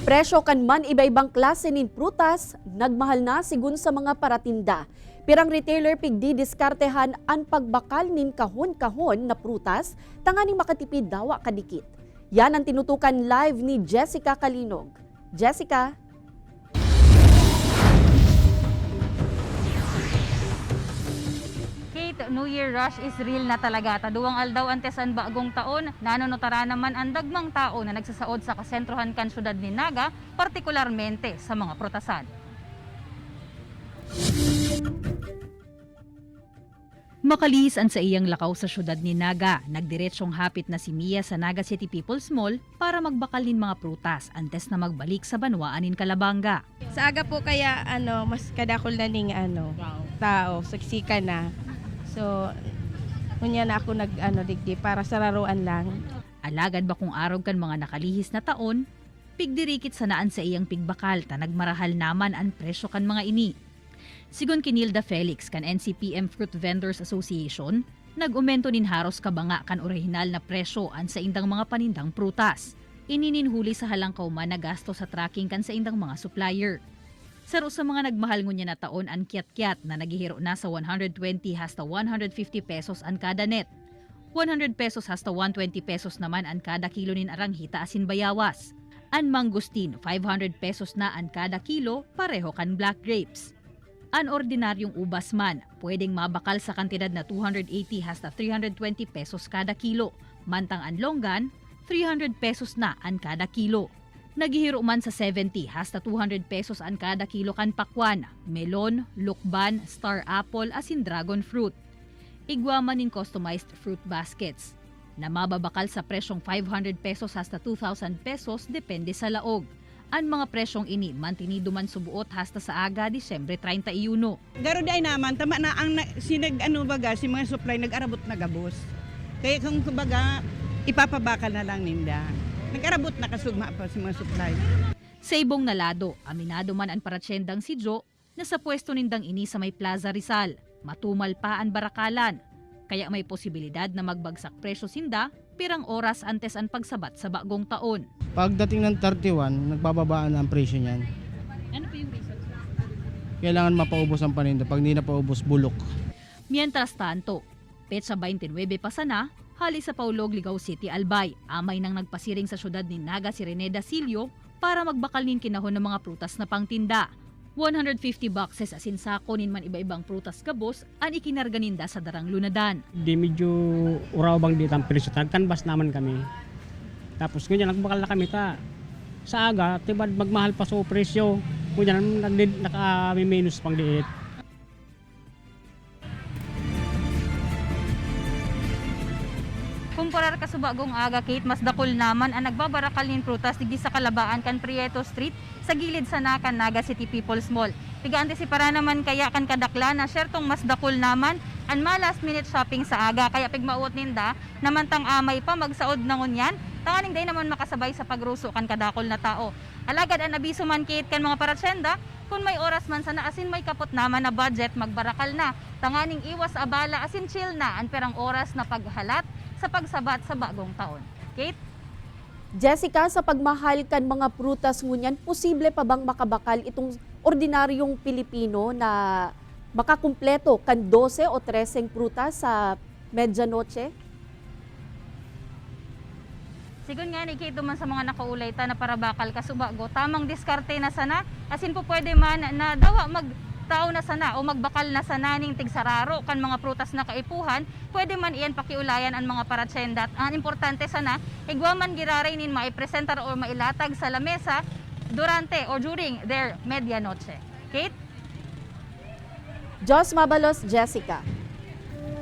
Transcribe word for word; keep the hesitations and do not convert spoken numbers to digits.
Presyo kan man iba-ibang klase nin prutas nagmahal na, sigon sa mga paratinda. Pirang retailer pigdidiskartehan an pagbakal nin kahon-kahon na prutas tanganing makatipid dawa kadikit. Yan ang tinutukan live ni Jessica Kalinog. Jessica? Kate, New Year rush is real na talaga. Ta duwang aldaw antes an bagong taon, nanunutara naman an dagmang tao na nagsasaod sa kasentrohan kan syudad nin Naga, partikularmente sa mga prutasan. Makalihis an saiyang lakaw sa syudad nin Naga, nagdiretsong hapit na si Mia sa Naga City People's Mall para magbakal nin mga prutas antes na magbalik sa banwaan nin Calabanga. Sa aga po kaya, ano, mas kadakol na ning, ano, tao, siksikan na. So, unya na ako nag, ano, digdi para sararoan lang. Alagad bakong arog kan mga nakalihis na taon, pigdirikit sana an saiyang pigbakal ta nagmarahal naman an presyo kan mga ini. Sigon ki Nilda Felix kan N C P M Fruit Vendors Association, nag-omento nin haros kabanga kan orihinal na presyo an saindang mga panindang prutas. Ini nin huli sa halangkaw man na gasto sa trucking kan saindang mga supplier. Saro sa mga nagmahal ngunyan na taon an kiatkiat na naghihiro na sa one hundred twenty hasta one hundred fifty pesos an kada net. One hundred pesos hasta one twenty pesos naman an kada kilo nin aranghita asin bayawas. An mangosteen, five hundred pesos na an kada kilo, pareho kan black grapes. An ordinaryong ubas man, pwedeng mabakal sa kantidad na two hundred eighty hasta three hundred twenty pesos kada kilo, mantang an longgan, three hundred pesos na an kada kilo. Naghihiro man sa seventy hasta two hundred pesos an kada kilo kan pakwan, melon, lukban, star apple, asin dragon fruit. Igwa man nin customized fruit baskets na mababakal sa presyong five hundred pesos hasta two thousand pesos, depende sa laog. An mga presyong ini mantinido man suboot hasta sa aga, Disyembre treinta y uno. Garo di ay naman, tama na ang na, si nag, ano, baga, si mga supply nag-arabot na gabos. Kaya kung kumbaga, ipapabakal na lang ninda. Nag-arabot na kasugma pa si mga supply. Sa ibong na lado, aminado man an paratyendang si Jo na sa pwesto nindang ini sa may Plaza Rizal, matumal pa an barakalan. Kaya may posibilidad na magbagsak presyo sinda pirang oras antes an pagsabat sa bagong taon. Pagdating ng thirty-one, nagbababaan na ang presyo niyan. Ano po yung reason? Kailangan mapaubos ang paninda. Pag hindi napaubos, bulok. Mientras tanto, petsa twenty-nine pa sana, hali sa Paulog, Ligao City, Albay, amay nang nagpasiring sa syudad nin Naga si Rene Dasilio para magbakal nin kinahon na mga prutas na pangtinda. One hundred fifty boxes asin sako nin man iba-ibang prutas gabos an ikinarga ninda sa darang lunadan. Di medyo uraw bang di tang presyo, nagkanbas naman kami. Tapos ngunyan, nagbakal na kami ta sa aga, tibad magmahal pa so presyo. Ngunyan, nagdi-, naka-, may minus pang liit. Kumparar ka sa bagong aga, Kate, mas dakul naman an nagbabarakal nin prutas digdi sa kalabaan kan Prieto Street, sa gilid sana kan Naga City People's Mall. Piga-antisiparan naman kaya kan kadaklan na syertong mas dakul naman an ma-last minute shopping sa aga, kaya pigmawot ninda na mantang amay pa magsaod na ngunyan, tanganing dai naman makasabay sa pagruso kan kadakul na tao. Alagad an abiso man, Kate, kan mga paratyenda, kun may oras man sana asin may kapot naman na budget, magbarakal na, tanganing iwas abala asin chill na an pirang oras na paghalat sa pagsabat sa bagong taon. Kate? Jessica, sa pagmahal kan mga prutas ngunyan, posible pa bang makabakal itong ordinaryong Pilipino na makakumpleto kan dose o treseng prutas sa medyanoche? Sigon ngani, Kate, duman sa mga nakaulay ta na parabakal kasubago, tamang diskarte na sana, asin pupwede man na dawa magtao na sana o magbakal na sana ning tigsararo kan mga prutas na kaipuhan, pwede man iyan pakiulayan an mga paratyenda. At ang importante sana, igwa man giraray nin maipresentar o mailatag sa lamesa durante or during their medianoche. Kate? Jos Mabalos, Jessica.